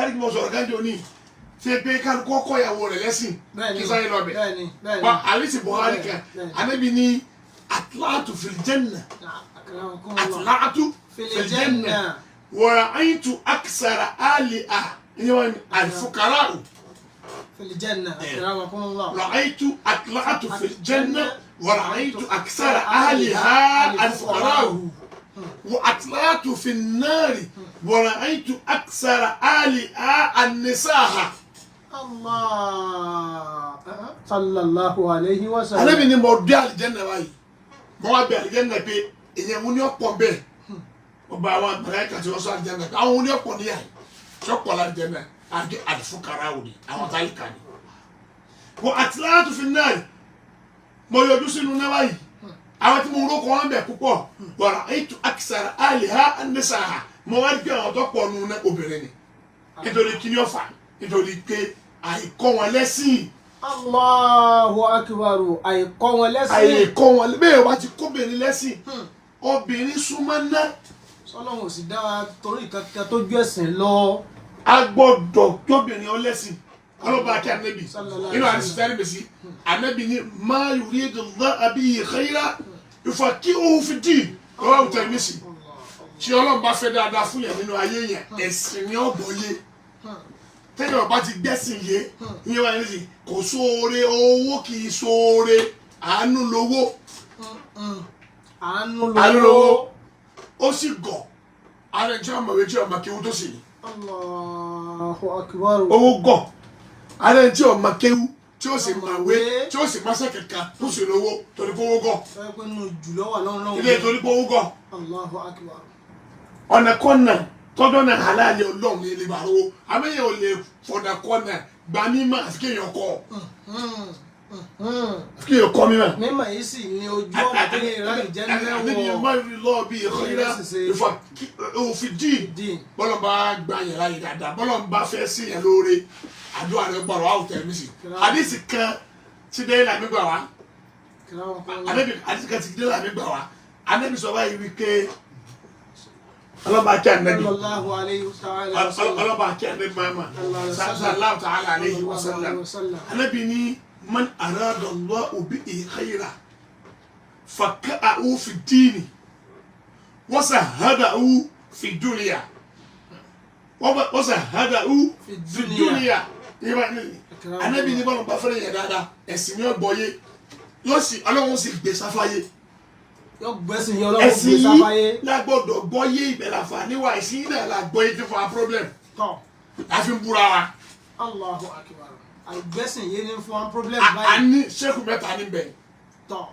Ẹni kí mo sọ̀rọ̀ kájọ ní ṣe pé kálukú ọkọ ìyàwó rẹ̀ lẹ́sìn. Bẹ́ẹ̀ni. Kí sáyé lọ bẹ̀. Bẹ́ẹ̀ni, bẹ́ẹ̀ni. Wa àdìsí Buhari kan, Bẹ́ẹ̀ni. Anabi ní أطلعت في الجنة. Akramakumullah. أطلعت في في الجنة الجنة. ورأيت أكثر أهلها الفقراء. في الجنة، akramakumullah. رأيت أطلعت في الجنة ورأيت أكثر أهلها الفقراء، وأطلعت في النار ورأيت أكثر أهلها النساء. Allah sallallahu alayhi wa sallam. Ànábì ni mo dé àlìjẹ́nà báyìí, mo wá bẹ àlìjẹ́nà pé èyàn ń ní ọ̀pọ̀ bẹ́ẹ̀. Mo bá àwọn màláíkà tí wọ́n sọ àlìjẹ́nà pé àwọn ní ọ̀pọ̀ níyà yìí tí ọ̀pọ̀ l'àlìjẹ́nà àti الفقراء òní, àwọn tálíkà ni. وأطلعت في النار, mo yọjú sínú náà báyìí, àwọn tí mo rókọ wọn bẹ̀ púpọ̀, ورأيت أكثر أهلها النساء, mo wá rí pé àwọn tó pọ̀ nù náà, obìnrin ni. Nítorí kí ni ó fà? Nítorí pé àìkọ́ wọn lẹ́sìn. Allahu akbar, àìkọ́ wọn lẹ́sìn. Àìkọ́ wọn bẹ́ẹ̀ wá ti kóbìnrin lẹ́sìn, obìnrin súnmọ́ ná. Sọlọ́run ò sì dá wa torí kankan tó ju ẹ̀sìn lọ. A gbọ́dọ̀ tóbìnrin ọlẹ́sìn. Ọlọ́ba akẹ́ anabi Sallallahu inú alaihi àdìsí sáré bèsì, anabi ní ما يرد الله به خيرا يفقهه في الدين, lọ́wọ́ àwùjọ ìmísì tí Ọlọ́run bá fẹ́ dáadáa fún yẹn nínú ayé yẹn, ẹ̀sìn ni ó gbọ́ yé. Tẹ́lẹ̀ ọba ti gbẹ́sìn yé, ìyẹn wà ní sìn kò sóore. Owó kì í sóore, àánú lówó. Àánú Àánú lówó. Lówó ó sì gọ̀ ara ẹni tí wọ́n mọ̀wé tí wọ́n mọ̀ kéwú tó sì ní. Allahu akbar. Owó gọ̀ ara ẹni tí wọ́n mọ̀ kéwú tí ó sì mọ̀wé tí ó sì máṣẹ́ kankan tó sì lówó torí pé owó gọ̀. Sọ pé nínú jùlọ wà lọ́run lọ́run. Ilé torí pé owó gọ̀. Allahu akbar. Ọ̀nà kọ́nà tọ́jọ́ náà halali Ọlọ́run ní ilé ìbàrówó àmẹ́yẹ ò lè fọ̀nà kọ́nà gba mímọ́ àfi kéèyàn kọ́, àfi kéèyàn kọ́ mímọ́. Mímọ̀ yìí sì ní ojú ọ̀nà tó lè ráyè jẹ́ Àbí níwọ̀. ما يرد الله به خيرا يفقهه في الدين. Dín. Bọ́lọ̀ bá gba yẹn láyé dáadáa, bọ́lọ̀ bá fẹ́ sí yẹn lóore, àdúrà rẹ̀ gbọ́rọ̀ àwùjọ ẹ̀mí sí. Àdìsí kan tí dé làmì gbà wá. Ànábì, àdìsí kan tí dé làmì gbà wá, Ànábì sọ báyìí wípé ọlọ́ba kí Ànábì Sallallahu alayhi wa ta'ala wa sallam. Ọlọ́ba kí Ànábì máma صلى الله تعالى عليه وسلم. Ànábì ní من أراد الله به خيرا فقهه في الدين وزهده في الدنيا، وزهده في الدنيا. Ànábì ní bọ́lá bá fẹ́rẹ̀ yẹn dáadáa, ẹ̀sìn ní ọgbọ́yé yóò sì Ọlọ́run sì gbé sáfáyé. Yóò gbẹ́sìn yọ Ọlọ́run Ẹ̀sìn gbé yìí sáfáyé. La gbọ́dọ̀ gbọ́yé, ìbẹ̀rẹ̀ àǹfààní wa. Ẹ̀sìn yìí náà la gbọ́yé tí fún wa problem Tọ́. la fi ń búra wa. Allahu akbar, àìgbẹ́sìn yé ní fún wa problem A báyìí. ní sẹ́kù mẹ́ta níbẹ̀. Tọ́.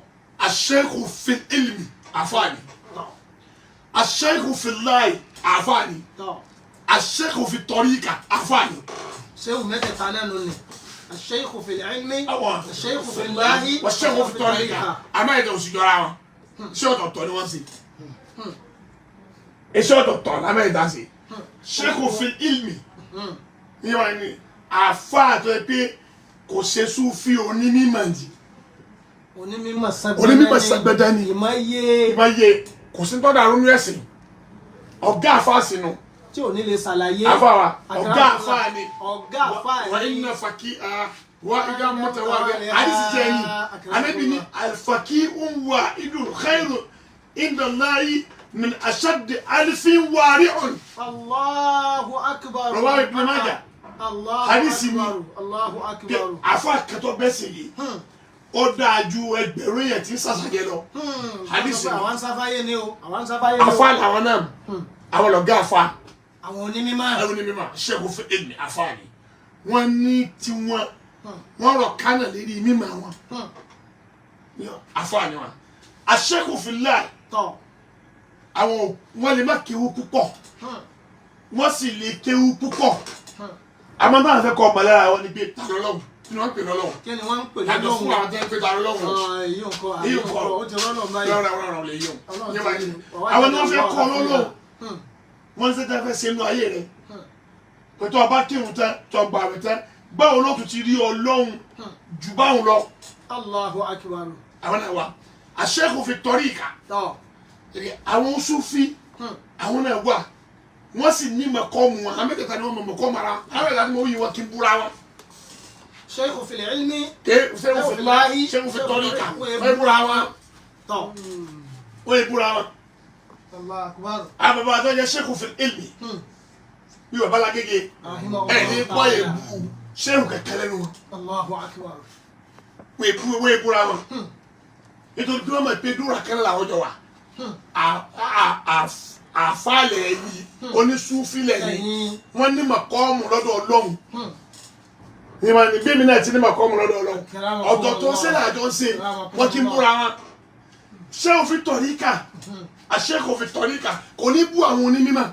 الشيخ في العلم àfáàní. Tọ́. الشيخ في الله àfáàní. Tọ́. الشيخ في الطريقة àfáàní. Ṣéwù mẹ́tẹ̀ẹ̀ta náà nù ní الشيخ في العلم، Àwọn الشيخ في الله، والشيخ في الطريقة. Àmọ́ ẹ̀dọ̀ òsì jọra wọn, iṣẹ́ ọ̀tọ̀ọ̀tọ̀ ni wọ́n ṣe, iṣẹ́ ọ̀tọ̀ọ̀tọ̀ lámẹ́ ìdá ṣe. الشيخ في العلم ní wọn ni àfáà tó yẹ pé kò ṣe súfì, onímọ̀ jì. Onímọ̀ sàgbẹ́dá. Onímọ̀ sàgbẹ́dá ni. Ìmọ̀ yé. Ìmọ̀ yé, kò sí tọ́da àrùn ẹ̀sìn, ọ̀gá àfáà sínú. Tí ò ní lè ṣàlàyé. Àfáà wa, ọ̀gá àfáà ni. Ọ̀gá àfáà ni. وإن فقيها واحدا متواضع. Àdìsí jẹ́ yìí, Ànábì ní الفقيه واحد خير عند الله من أشد ألف ورع. Allahu akbar. رواه ابن ماجه. Allahu Hadisi ni. akbar. Allahu akbar. Àfáà kẹtọ bẹ́ẹ̀ sì yìí, ó dáa ju 1000 yẹn tí ń sàṣàjẹ lọ. Hadisi ni. Àwọn sáfáyé ni o, àwọn sáfáyé ni o. Àfáà làwọn náà, àwọn lọ̀gá àfáà. Àwọn onímọ̀. Àwọn onímọ̀ ṣẹ́gun fún èmi àfáà ni wọ́n ní tiwọn, wọ́n rọ̀ kánà lérí mímọ̀ àwọn àfáà ni wọn. الشيخ في الله, Tọ́. Àwọn wọn lè má kéwú púpọ̀, wọ́n sì lè kéwú púpọ̀, àmọ́ náà fẹ́ kọ́ ọmọ lára wọn ni pé ta lọ́lọ́hùn, kí ni wọ́n ń pè lọ́lọ́hùn? Kí ni wọ́n ń pè Yàtọ̀ fún lọ́lọ́hùn? àwọn tẹ́ ń pè ta lọ́lọ́hùn. Èyí ò kọ́. Èyí Èyí ò ò kọ́. kọ́, ó ti rọ́lọ́ báyìí. Rọra rọra lè yíwọn. Ọlọ́run ti rí. Àwọn ni wọ́n fẹ́ kọ́ lọ́lọ́hùn, wọ́n ń sẹ́tẹ́ fẹ́ sínú ayé rẹ̀ pẹ̀tọ́ ọba kírun tán tó gbà rẹ̀ tán, báwo ló tún ti rí Ọlọ́run jù báwọn lọ? Allahu akbar. Àwọn náà wà الشيخ في الطريقة. Tọ́. Àwọn Sufi, àwọn náà wà. Wọ́n sì ní mọ̀kọ́mù wọn. Àwọn mẹ́tẹ̀ẹ̀ta ni wọ́n mọ̀ mọ̀kọ́mù ara. Àwọn mẹ́tẹ̀ẹ̀ta ni wọ́n yí wọn kí n búra wọn. Sheikh fil ilmi. Ké sẹ́wọ̀n fi láyé, sẹ́wọ̀n fi tọ́ríkà, wọ́n búra wọn. Tọ́. Wọ́n búra wọn. Allahu akbar. Àwọn bàbá tó jẹ́ sẹ́kù fi ilmi bí bàbá lágége ẹ̀ ní kọ́ èbú sẹ́wọ̀n kẹ̀kẹ́ lẹ́nu wọn. Allahu akbar. Wọ́n búra wọn. Nítorí bí wọ́n mọ̀ pé dúrà kẹ́lẹ́ làwọn jọ wà. Àfàlẹ̀ yìí, onísúfilẹ̀ yìí, wọ́n ní mọ̀kọ́mù lọ́dọ̀ Ọlọ́run. Ìmọ̀ ní bí mi náà ti ní mọ̀kọ́mù lọ́dọ̀ Ọlọ́run. Ọ̀tọ̀ tó ṣe làjọ ń ṣe, wọ́n ti ń búra wọn. Ṣé o fi tọ̀ríkà? Àṣé kò fi tọ̀ríkà? Kò ní bú àwọn onímọ̀.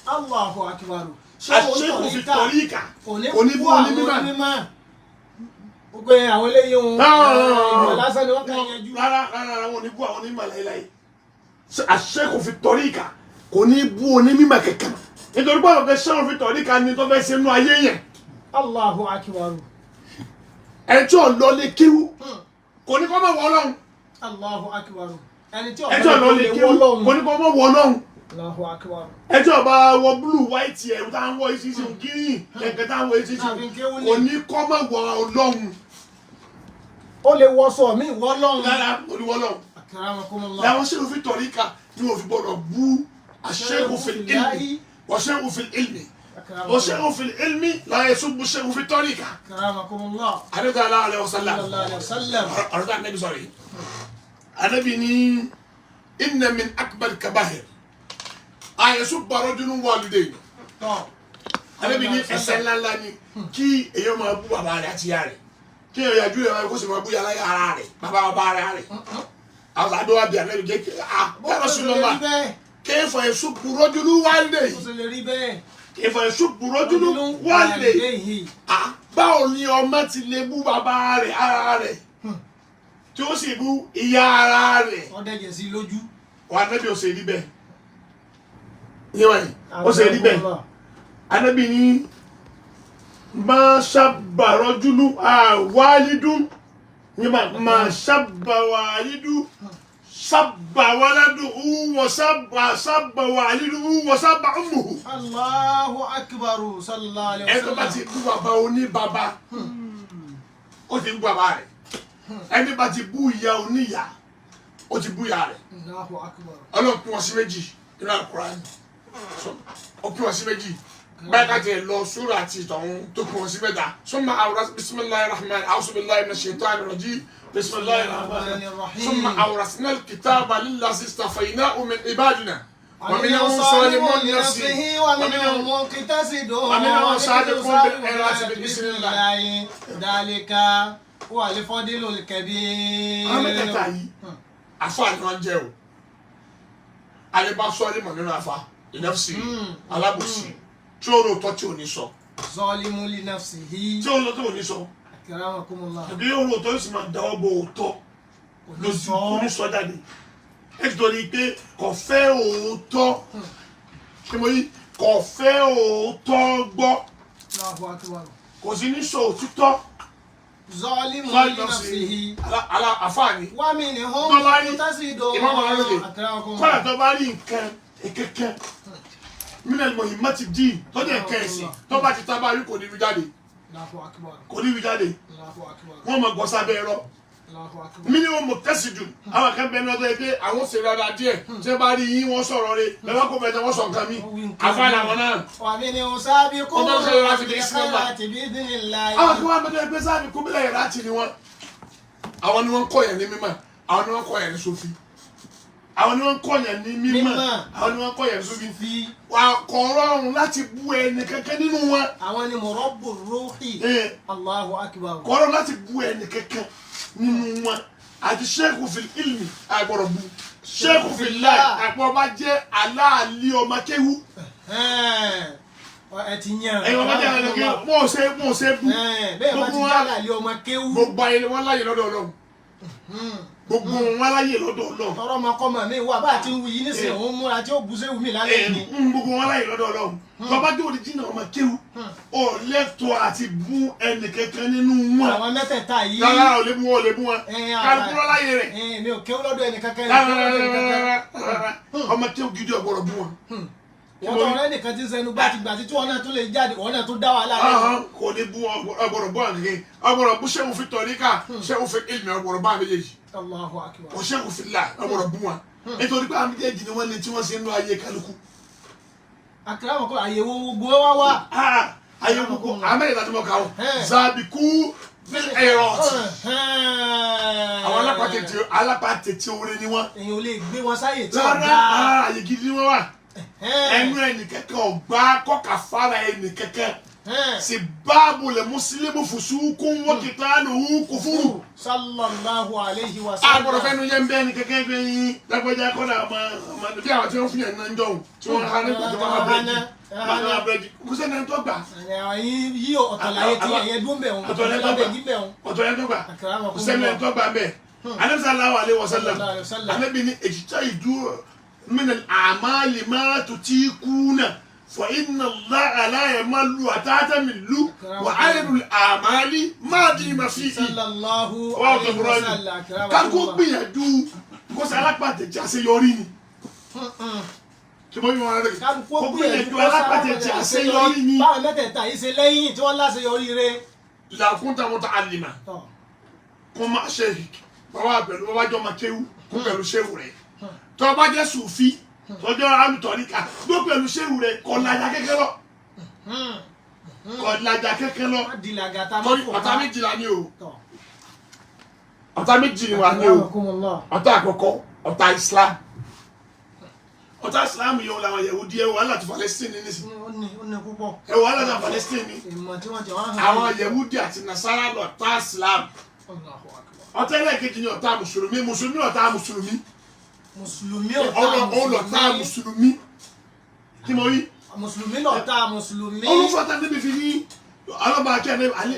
Allahu akbar. Àṣé kò fi tọ̀ríkà? Kò ní bú onímọ̀. Gbogbo àwọn eléyìí ń ìmọ̀ lásán ni wọ́n kàn yanjú. Rárá rárá, wọn ò ní bú àwọn onímọ̀ láéláé. Àṣé kò fi tọ̀ríkà? Kò ní bú onímọ̀ kankan. Nítorí pé àwọn fẹ́ ṣé o fi tọ̀ríkà ni tó fẹ́ ṣe nú ayé yẹn. Allahu akbar. Ẹni tí ò lọ lè kéwú kò ní kọ́ mọ̀ wọ́ Ọlọ́run. Allahu akbar. Ẹni tí ò lọ lè kéwú kò ní kọ́ mọ̀ wọ́ Ọlọ́run. Allahu akbar. Ẹni tí ò bá wọ blue white ẹ̀ tá à ń wọ ìṣiṣi green kẹ̀kẹ́ tá à ń wọ ìṣiṣi kò ní kọ́ mọ̀ wọ́ Ọlọ́run. Ó lè wọṣọ mi wọ́ Ọlọ́run. Rárá, ó ní wọ́ Ọlọ́run. Akramakumullah. Làwọn ṣe òfin tọ̀ríkà ni wọ́n fi gbọ́dọ̀ bú àṣẹ́gun fil ilmi wọ́ṣẹ́gun fil ilmi wọ́ṣẹ́gun fil ilmi láyé ṣubú ṣẹ́gun fi tọ̀ríkà. Akramakumullah. Àdébí aláwọ̀ alẹ́ ọ̀sálà. Ọ̀rọ̀ tá Ànábì sọ̀rọ̀ yìí. Ànábì ní inna min akbar kabahir àyẹ̀sùn rajulun walidayhi. Ànábì ní ẹ̀ṣẹ̀ ńláńlá ni kí èèyàn máa bú bàbá rẹ̀ àti ìyá rẹ̀, kí èèyàn yàjú rẹ̀ kó sì máa bú yàrá ara rẹ̀, bàbá bàbá rẹ̀. Àwọn àdó wa bí Ànábì jẹ́ kí ya Rasulullah kayfa yasubbu rajulun walidayhi, kayfa yasubbu rajulun walidayhi. Báwo ni ọmọ ti lè bú bàbá rẹ̀ ara rẹ̀ tí ó sì bú ìyá ara rẹ̀? Ọ̀dẹ̀jẹ̀ sí lójú. Wà Ànábì ó ṣe rí bẹ́ẹ̀. Yíwọ̀n yìí ó ṣe rí bẹ́ẹ̀. Ànábì ní ma sábà rọ́júlú wálídùn ma sábà wálídù sábà wáládù wọ́n sábà sábà wálídù wọ́n sábà umuhu. Allahu akbar sallallahu alaihi wasallam. Ẹni tó bá ti bú bàbá oní bàbá ó ti bú bàbá rẹ̀. Ẹni bá ti bú ìyá oníyà ó ti bú ìyá rẹ̀. Allahu akbar. Ọlọ́run pín wọn sí méjì nínú Al-Qur'an. Ó pín wọn sí méjì. Báyìí ká tiẹ̀ lọ sóra àti ìtọ̀hún tó pín wọn sí mẹ́ta. Summa awras bisimilahi rahman a'udhu billahi minash shaitani rajim bisimilahi rahman summa awrasna al-kitaba lillazi istafaynahu min ibadina. ومنهم ظالم لنفسه ومنهم مقتصد ومنهم سابق بالخيرات بإذن الله ذلك هو الفضل الكبير. Àwọn mẹ́tẹ̀ẹ̀ta yìí afa ni wọ́n jẹ́ o. Aleba sọ́ọ́lì mọ̀ nínú afa ìnáfsì alábòsí tí ó rò tọ́ tí ò ní sọ. Zalimu li nafsihi. Tí ó rò tọ́ tí ò ní sọ. Akramakumullah. Tàbí ó rò tọ́ sì máa dáwọ́ bo òótọ́ lójú kò ní sọ jáde. Nítorí pé kò fẹ́ òótọ́. Ṣé mo yí kò fẹ́ òótọ́ gbọ́? Allahu akbar. Kò sí ní sọ òtítọ́. Zalimu li nafsihi. Ala àfààní. Wa minhum muqtasidun. Kọ́lá tó bá rí nǹkan kẹ̀kẹ́ minal muhimmati din tọ́jú ẹ̀kẹ́ ẹ̀sìn tó bá ti tábà rí kò ní rí jáde. Kò ní rí jáde. Wọ́n máa gbọ́ sábẹ́ ẹ̀rọ. Minhum muqtasidun. Àwọn kan bẹ́ẹ̀ ní ọjọ́ pé àwọn ṣe rárá díẹ̀ tí wọ́n bá rí yín wọ́n sọ̀rọ̀ rẹ̀ lọ́wọ́ kó bẹ̀rẹ̀ wọ́n sọ nǹkan mi. Àfààní àwọn náà. Wa minhum sabiqun bil-khayrati. Àwọn kan wà bẹ́ẹ̀ pé sabiqun bil-khayrati ni wọ́n. Àwọn ni wọ́n kọ́ yẹn ní mímọ̀, àwọn ni wọ́n kọ́ yẹn ní sufi, àwọn ni wọ́n kọ́ yẹn ní mímọ̀, àwọn ni wọ́n kọ́ yẹn ní sufi. Wà kò rọrùn láti bú ẹni kankan nínú wọn. Àwọn ni murabbu ruhi. Allahu akbar. Kò rọrùn láti bú ẹni kankan nínú wọn. Àti sheikh fil ilmi àgbọ̀rọ̀ bú sheikh fil láì àpò ọba jẹ́ aláàlí ọmọ kéwú. Ẹ ti yàn. Ẹ̀yin ọmọ jẹ́ aláàlí ọmọ kéwú mọ̀ ṣe bú. Bẹ́ẹ̀ bá ti jẹ́ aláàlí ọmọ kéwú. Gbogbo ayé wọn láyè lọ́dọ̀ Ọlọ́run. Gbogbo wọn láyè lọ́dọ̀ Ọlọ́run. Tọrọ ọmọ kọmọ mi wà bá a ti ń wí yìí nísìnyí òun múra tí ó bu séwù mi lálẹ́ yìí. Gbogbo wọn láyè lọ́dọ̀ Ọlọ́run. Tọba dé òrìjìnà ọmọ kéwú ọ lẹ́tọ̀ọ́ àti bú ẹnì kankan nínú wọn. Àwọn mẹ́tẹ̀ẹ̀ta yìí. Rárá ò lè bú wọn, ò lè bú wọn. Kálukú ló láyè rẹ̀. Mi ò kéwú lọ́dọ̀ ẹnì kankan. Rárá ọmọ kéwú gidi ò gbọ́dọ̀ bú wọn. Wọ́n tọ́ ọ̀rẹ́ nìkan tí ń sẹnu gbàtìgbàtì tí wọ́n náà tún lè jáde, wọ́n náà tún dá wàhálà lẹ́nu. Ahàn, kò ní bú ọgbọ̀rọ̀ bú àgbègbè ọgbọ̀rọ̀ bú sẹ́wọ̀n fi tọ̀ríkà, sẹ́wọ̀n fi ilmi, ọgbọ̀rọ̀ bá méjèèjì. Allahu akbar. Kò sẹ́wọ̀n fi là ọgbọ̀rọ̀ bú wọn nítorí pé àwọn méjèèjì ni wọ́n ní tí wọ́n ṣe ń lo ayé kálukú. Àkàrà wọn kọ́ àyẹ̀wò gbogbo wa wá. Ah, ayé gbogbo amẹ́rìndà tí mo kà ó Ẹ̀. zabiku ẹ̀rọ àwọn alápàtẹ̀tẹ̀ orin ni wọ́n. Èèyàn ò lè gbé wọn sáyè tí Rárá. ọ̀dà. Rárá, àyè gidi ni wọ́n wà. Ẹnu ẹnì kẹ́kẹ́ ọ̀gbá kọ́kà fara ẹnì kẹ́kẹ́ sì báàbò lè mùsùlùmí fùsùkún wọ́n kìtà lòun kò fúrú. Sallallahu alayhi wa sallam. Agbọ́dọ̀ fẹ́nu yẹn bẹ́ẹ̀ ni kẹ́kẹ́ gbé yín lágbájá kọ́dà ọmọ ọmọ bí àwọn tí wọ́n fún yẹn náà ń jọ̀hún tí wọ́n há nígbà tí wọ́n há búrẹ́dì, wọ́n há búrẹ́dì, kò sẹ́ni ẹni tó gbà. Ẹ̀yin yí ọ̀tọ̀ láyé tí ẹ̀yẹ dún bẹ̀ wọn. Ọ̀tọ̀ lẹ́yìn tó gbà. Yí bẹ̀ wọn. Ọ̀tọ̀ yẹn tó gbà, kò sẹ́ni ẹni tó gbà bẹ́ẹ̀. Anabi sallallahu alayhi wa sallam, anabi ni èjìtá ìdúró min al-a'mali ma tutikuna fa inna Allaha la yamallu hatta tamillu wa khayru al-a'mali ma dima fihi. Sallallahu Wọ́n alayhi tó wa bọ̀rọ̀ sallam. Kálukú gbìyànjú kó sẹ alápàtẹ̀jẹ́ àṣeyọrí ni tí mo yọ wọn rẹ Kálukú kó gbìyànjú alápàtẹ̀jẹ́ àṣeyọrí ni. Báwọn mẹ́tẹ̀ẹ̀ta yìí ṣe lẹ́yìn tí wọ́n láṣeyọrí rẹ̀. Làkúntà mọ́tò àlìmà Tọ́. kó má ṣe bàbá pẹ̀lú bàbá jọ máa kéwú kó pẹ̀lú ṣéwù rẹ̀, tó bá jẹ́ sùfí tọjọ́ alùtọ̀ríkà gbó pẹ̀lú ṣéwù rẹ̀, kọ́ lajà kékeré lọ, kọ́ lajà kékeré lọ. Má di làgàtà má Torí fò ọ̀tá ká. méjìlá ni o. Tọ́. Ọ̀tá méjì ni wà ní o. Akramakumullah. Ọ̀tá àkọ́kọ́, ọ̀tá Islam. Ọ̀tá Islam yìí wọn làwọn Yahudi. Ẹ wàhálà ti Palestine ní nísìnyí. Ó ní púpọ̀. Ẹ wàhálà ti Palestine ní. Ìmọ̀ tí wọ́n ti wá hàn. Àwọn Yahudi àti Nasara lọ ọ̀tá Islam. Allahu akbar. Ọ̀tá ẹlẹ́ẹ̀kejì ni ọ̀tá mùsùlùmí. Mùsùlùmí, ọ̀tá mùsùlùmí. Mùsùlùmí ọ̀tá. Ọlọ́tá mùsùlùmí kí mo rí. Mùsùlùmí lọ̀tá mùsùlùmí. Olùfọ̀tà níbi fi ní alọ́ba akẹ́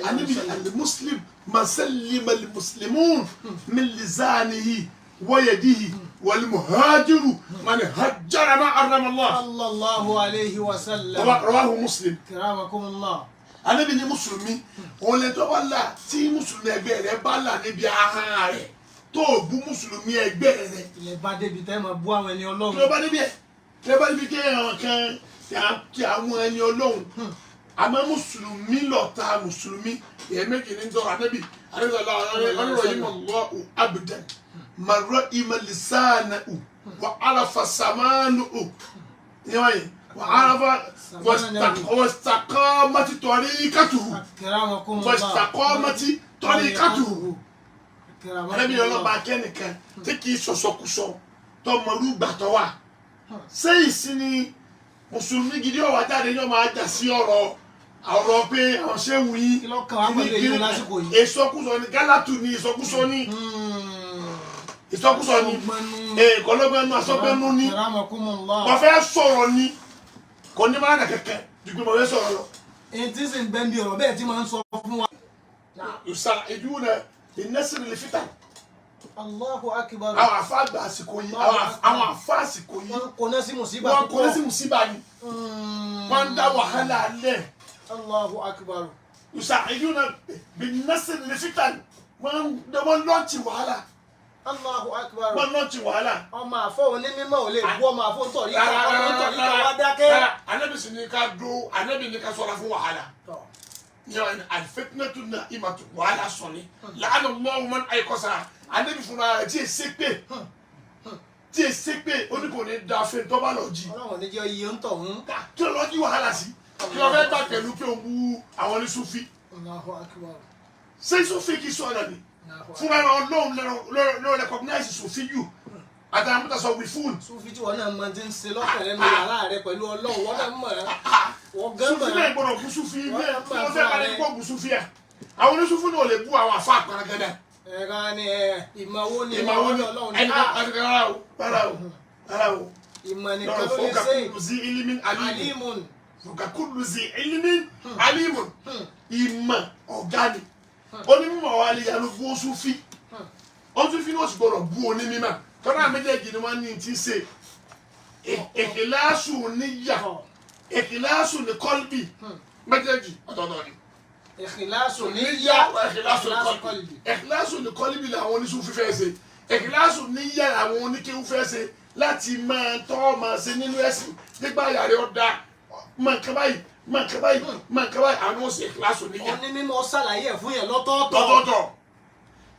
anabi alimuslim masalima alimuslimun min lisanihi wayadihi walimuhajiru mani hajjara ma arama Allah. Sallallahu alayhi wa sallam. Rawahu Muslim. Akramakumullah. Anabi ni mùsùlùmí òun lè tó bá là tí mùsùlùmí ẹgbẹ́ rẹ̀ bá là níbi ahọ́n rẹ̀ tó o bú mùsùlùmí ẹgbẹ́ rẹ̀. Ilẹ̀ bá débi tẹ́ máa bú àwọn ẹni Kí ló Ọlọ́run. bá débi ẹ̀? Kí ló bá débi kí àwọn kan kí àwọn ẹni Ọlọ́run? Àmọ́ mùsùlùmí lọ̀tá mùsùlùmí. Èyí méjì ní dọ́rọ̀ anábì anábì ọlọ́rọ̀ yìí mọ̀ lọ́ọ̀ abudan màrọ́ ìmọ̀ lisana u wà arafa samanu u yẹ́n wà arafa wàstakọ́mọ́tì tọ́rí kàtùhù. Akramakumullah. Wàstakọ́mọ́tì tọ́rí kàtùhù. Akramakumullah. Anábì ọlọ́ba akẹ́nìkan tí kì í sọ̀sọ̀kùsọ tọmọlú gbàtọ́ wa sẹ́yìn sí ni mùsùlùmí gidi ọ̀wá jáde ní ọmọ ajá sí ọ̀rọ̀ ọ̀rọ̀ pé àwọn ṣéwù yín. Kí ló kàn wá pẹ̀lú èyí lásìkò yìí? Ìsọkúsọ ni gálàtù ni ìsọkúsọ ni ìsọkúsọ ni. Ọgbọ́nú. Kọlọ́gbẹ́nu asọ́gbẹ́nu ni. Akramakumullah. Mo fẹ́ sọ̀rọ̀ ni kò ní máa nà kẹ̀kẹ́ ju pé mo fẹ́ sọ̀rọ̀ lọ. Èyí tí sì ń bẹ́ ń bí ọ̀rọ̀ bẹ́ẹ̀ tí máa ń sọ fún wa. Ìsà ìdúró ìnẹ́sìrì lè fìtà. Allahu akbar. Àwọn àfa àgbà àsìkò yìí, àwọn àfa àsìkò yìí, Wọ́n kò ná sí mùsíbà. Wọn kò ní sí mùsíbà ni wọ́n ń dá wàhálà lẹ̀. Allahu akbar. Ìsà ìdúró ìnẹ́sìrì lè fìtà, wọ́n lọ́ọ̀tì wàhálà. Allahu akbar. Wọ́n lọ́ọ̀tì wàhálà. Ọmọ àfọ onímọ̀ ò lè bú ọmọ àfọ ntọ̀rí ká ọmọ ntọ̀rí ká wá dákẹ́. Anabi sì ní ká dó, anabi ní ká ṣọ́ra fún wàhálà. Tọ́. Yẹn alifitnatu na imatu wàhálà sọni làánà lọ́wọ́ man ayikọ́sá. Anabi fúnra rẹ̀ tí e ṣe pé tí e ṣe pé ó ní kò ní da fẹ́ tó bá lọ jí. Ọlọ́run ní jẹ́ iye ń tọ̀ ń. Kí ló lọ jí wàhálà sí? Kí ló fẹ́ gbà pẹ̀lú pé o bu àwọn ní sufi? Allahu akbar. Ṣé sufi kì í sọ ọ̀nà ni? Allahu akbar. Fúnra rẹ̀ Ọlọ́run ló recognize sufi yù àtàwọn mọ́tà sọ wí fún. Sufi tí wọn náà mọ ti ń ṣe lọ́kàn rẹ nínú yàrá rẹ pẹ̀lú Ọlọ́run, wọn náà mọ̀ ẹ́. Wọ́n gán mọ̀ Sufi náà ẹ́. gbọ́dọ̀ bú sufi Wọ́n bẹ́ẹ̀ náà kí mọ̀ wọ́n fẹ́ fúnra balẹ̀ rẹ̀. kó bú sufi ẹ̀ àwọn onísufi náà ò lè bú àwọn àfa àpàràgàdà. Ẹ̀ka ni ẹ ìmọ̀ wo ni Ìmọ̀ wo ni Ọlọ́run ní ẹnì kan rárá o, rárá o, rárá o. Ìmọ̀ nìkan Lọ́rọ̀ ló lè fọ́ọ̀kà ṣe. kúlù sí ilimin alimun. Alimun. Fọ́ọ̀kà kúlù sí ilimin alimun. Ìmọ̀ ọ̀gá ni onímọ̀ wa lè yanu bú Sufi, Sufi náà sì gbọ́dọ̀ bú onímọ̀ tọ́lá. Méjèèjì ni wọ́n ní ti ṣe ìkìláàsù níyà, ìkìláàsù ní kọ́lbì, méjèèjì ọ̀tọ̀ọ̀tọ̀ ni. Ìkìláàsù Níyà, ìkìláàsù ní kọ́lbì. Ìkìláàsù ní kọ́lbì làwọn oníṣúfì fẹ́ ṣe, ìkìláàsù níyà làwọn oníkéwú fẹ́ ṣe. Láti máa tọ́ máa ṣe nínú ẹ̀sìn nígbà yàrá ọ̀dà máa nǹkan báyìí, máa nǹkan báyìí, máa nǹkan báyìí, àwọn ọ̀sẹ̀ kíláàsì oníyà. Oní mímọ́ ṣàlàyé ẹ̀ fún yẹn lọ́tọ̀ọ̀tọ̀. Tọ́tọ̀tọ̀.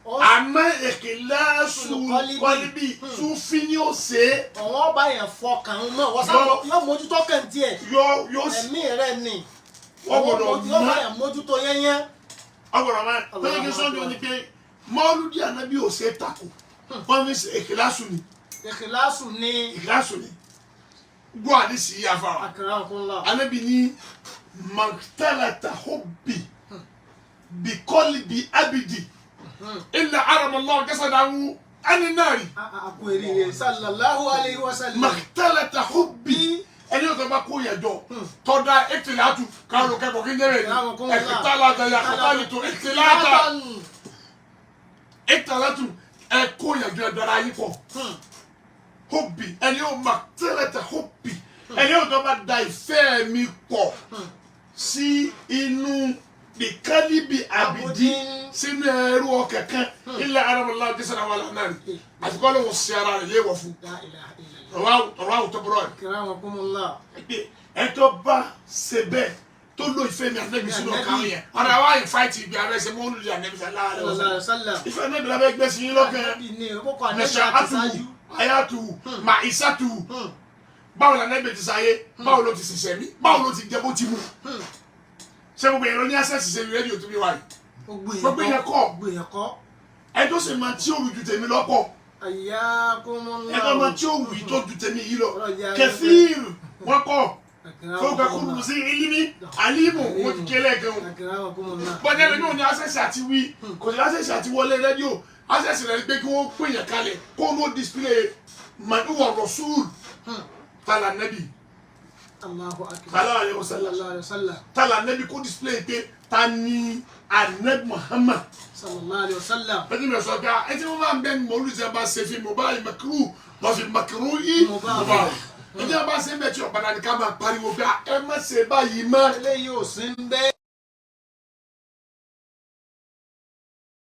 Ó- Àmọ́ ìkìláàsù Kọ́líbì. kọ́líbì Súfì ni ó ṣe é. Ọ̀wọ́n ọba yẹn fọkàn ń mọ̀ wọ́n sábà yóò mójútó kẹ̀ǹtì ẹ̀. Yóò sì Ẹ̀mí rẹ̀ ni. Wọ́n gbọ́dọ̀ Yóò bá mọ̀. yẹn mójútó yẹ́nyẹ́. Ọgbọ̀dọ̀ máa tọ́jú kí sọ́njọ́ ni pé mọ́lúdì ànábì ò ṣe é takò, wọ́n fi ṣe ìkìláàsù ni. Ìkìláàsù ni. Ìkìláàsù ni. Gbọ́ àdìsí yìí afárá. Akramakumullah. Ànábì ní maktalata hubbi bikọ́líbi abidi illa aramallahu jasadahu ani nari. Àkú eré sallallahu alayhi wa sallam. Maktalata hubbi, ẹni yóò tó bá kó yẹn jọ tọ́da ètìlátù káwọn kẹ́kọ̀ọ́ kí n jẹ́rẹ̀ ní ẹ̀kítàlátà yàtọ̀tàlítò ètìlátà ètìlátù ẹ kó yẹn jọ ẹ dara yín pọ̀. Hubbi, ẹni yóò maktalata hubbi, ẹni yóò tó bá da ìfẹ́ mi pọ̀ sí inú bìkálíbi àbìdí, sínú ẹrú ọkẹ kan, ilẹ̀ aramọ̀lá jẹ́sẹ̀rẹ̀ wà lánàá rí àfikọ́ ló ń ṣe ara rẹ̀ léwọ̀ fún. La ilaha illallah. Ọ̀rọ̀ àwùjọ bọ̀rọ̀ ẹ̀ Akramakumullah. pé ẹ tó bá ṣe bẹ́ẹ̀ tó lo ìfẹ́ mi ànẹ́bí sínú ọ̀ka mi yẹn ọ̀rọ̀ àwa yìí fáìtì ibi abẹ́ ṣe mọ́ olùdí ànẹ́bí sẹ́ láàárẹ̀ Sallallahu ọ̀sán alayhi wa sallam. ìfẹ́ ànẹ́bí la fẹ́ gbé sí yín lọ́kàn. Ànábì ni ó kọ ànábì Nẹ̀ṣẹ̀ àti àtùwù ṣáájú. ayátùwù mà ìsàtùwù, báwo la ànẹ́bí ti sáyé, báwo ló ti ṣiṣẹ́ mi, báwo ló ti jẹ, bó ti mu, ṣé gbogbo yẹn ló ní access ṣe rédíò tó bí wáyé? Gbogbo yẹn kọ́. Gbogbo yẹn kọ́. Ẹ tó sì máa tí òwì ju tèmi lọ́pọ̀. Ayyakumullah. Ẹ tó máa tí òwì tó ju tèmi yìí lọ. Ọlọ́jà. Kẹfíìrì wọn kọ́ fọwọ́kẹ́ Akramakumullah. kúrú sí ilimi alimu wọn ti kélé gan. Akramakumullah. Bọ́jà lómi ò ní access àti wí, kò sí access àti wọlé rédíò, access rẹ̀ ni pé kí wọ́n pè yàn kalẹ̀ kó ló display màdúwà rasul tala nẹ́bì. Allahu akbar. Sallallahu alayhi wa sallam. Sallallahu alayhi wa sallam. Tala nẹ́bì kó display pé ta ni anabi Muhammad. Sallallahu alayhi wa sallam. Bẹ́ẹ̀ni mi sọ pé ẹ tí wọ́n máa ń bẹ́ ní mọ̀lú tí a bá ṣe fi mo báyìí makiru lọ fi makiru yìí Mo mo bá bá ẹ tí a bá ṣe ń bẹ̀ tí ọ̀padà ni ká máa pariwo pé ẹ má ṣe báyìí mọ́. Eléyìí ò sí ń bẹ́ẹ̀.